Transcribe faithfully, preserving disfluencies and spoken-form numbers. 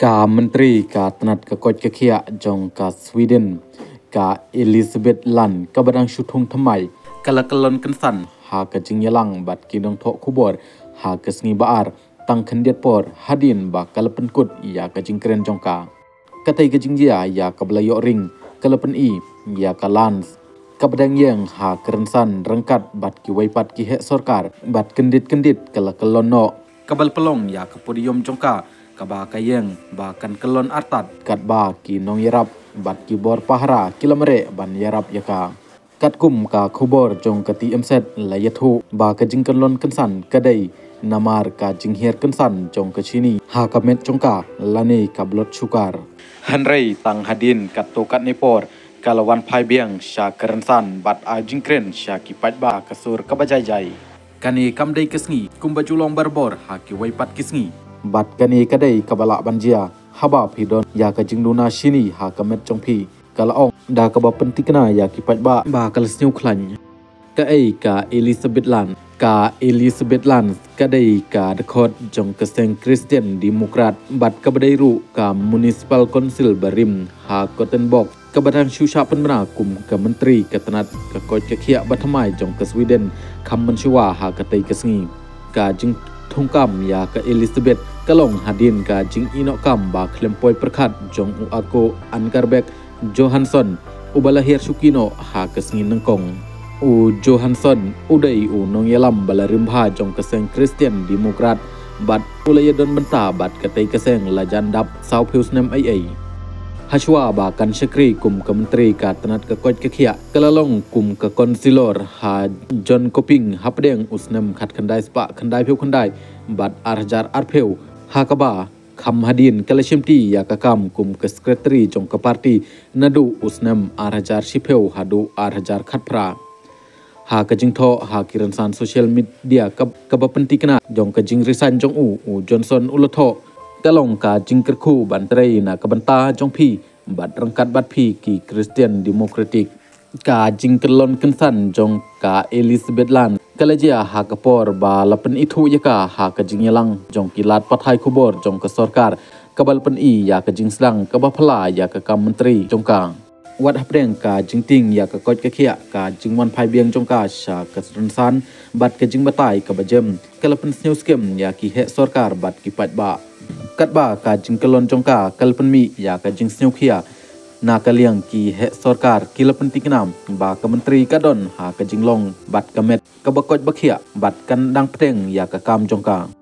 Ka Myntri ka tnat ka koit ka khiah jong ka Sweden, ka Elisabeth Lund, kaba dang shu thung thymmai, ka la kyllon kynsan ha ka jingïalang bad ki nongthoh khubor ha ka sngi ba ar, tang khyndiat por hadien ba ka la pynkut ïa ka jingkren jong ka. Katei ka jingjia ïa kaba la ïoh ring ka la pyni ïa ka Lund kaba dang ïeng ha ka rynsan ryngkat bad kiwei pat ki heh sorkar, bad kyndit kyndit ka la kyllon noh, kaba la pynlong ïa ka podium jong ka kaba ka ïeng ba kan kyllon artat, katba ki nongïarap bad ki bor pahara ki la mareh ban ïarap ïa ka. Katkum ka khubor jong ka T M Z la ïathuh ba ka jingkyllon kynsan ka dei namar ka jinghiar kynsan jong ka shini ha ka met jong ka lane ka blood sugar. Hynrei tang hadien katto katne por ka la wan phai biang sha ka rynsan bad ai jingkren sha ki paidbah ha ka sur kaba jai jai. Kane kam dei ka sngi kumba ju long barabor ha kiwei pat ki sngi, bad kane ka dei kaba lah ban jia haba phi don ïa ka jingduna shini ha ka met jong phi, ka la ong, da kaba pynthikna ïa ki paidbah ba ka la sniew khlaiñ. Kaei ka Elisabeth Lund? Ka Elisabeth Lund ka dei ka dkhot jong ka seng Christian Democrat bad kaba dei ruh ka Municipal Council barim ha Gothenburg, kaba dang shu shah pynbna kum ka Myntri ka tnat ka koit ka khiah ba thymmai jong ka Sweden kham mynshuwa ha katei ka sngi. Ka jingthungkam ïa ka Elisabeth ka long hadien ka jingïehnoh kam ba khlem poi pyrkhat jong u Ako Ankarberg Johansson, uba la hiar shuki noh ha ka sngi nyngkong. U Johansson u dei u nongïalam ba la rim bha jong ka seng Christian Democrat bad u la ïadon bynta bad katei ka seng la jan dap sawphew snem eiei. Hashwa ba kan shakri kum ka Myntri ka tnat ka koit ka khiah, ka la long kum ka Councillor ha Jönköping hapdeng u snem khatkhyndai spah khyndaiphew khyndai bad ar hajar arphew, ha kaba kham hadien ka la shimti ïa ka kam kum ka Secretary jong ka party naduh u snem ar hajar shiphew haduh ar hajar khatphra. Ha ka jingthoh ha ki rynsan social media ka, kaba pynthikna jong ka jingresign jong u, u Johansson u la thoh, ka long ka jingkyrkhu ban trei na ka bynta jong phi bad ryngkat bad phi ki Christian Democratic. Ka jingkyllon kynsan jong ka Elisabeth Lund ka la jia ha ka por ba la pynithuh ïa ka ha ka jingïalang jong ki lad pathai khubor jong ka sorkar, kaba la pyni ïa ka jingsdang kaba phylla ïa ka kam Myntri jong ka. Wat hapdeng ka jingtieng ïa ka koit ka khiah, ka jingwan phai biang jong ka sha ka rynsan bad ka jingbatai kaba jem, ka la pynsngewskhem ïa ki heh sorkar bad ki paidbah. Katba ka jingkyllon jong ka ka la pynmih ïa ka jingsngewkhia na ka liang ki heh sorkar, ki la pynthikna ba ka Myntri ka don ha ka jinglong bad ka met kaba koit ba khiah bad kan dang pteng ïa ka kam jong ka.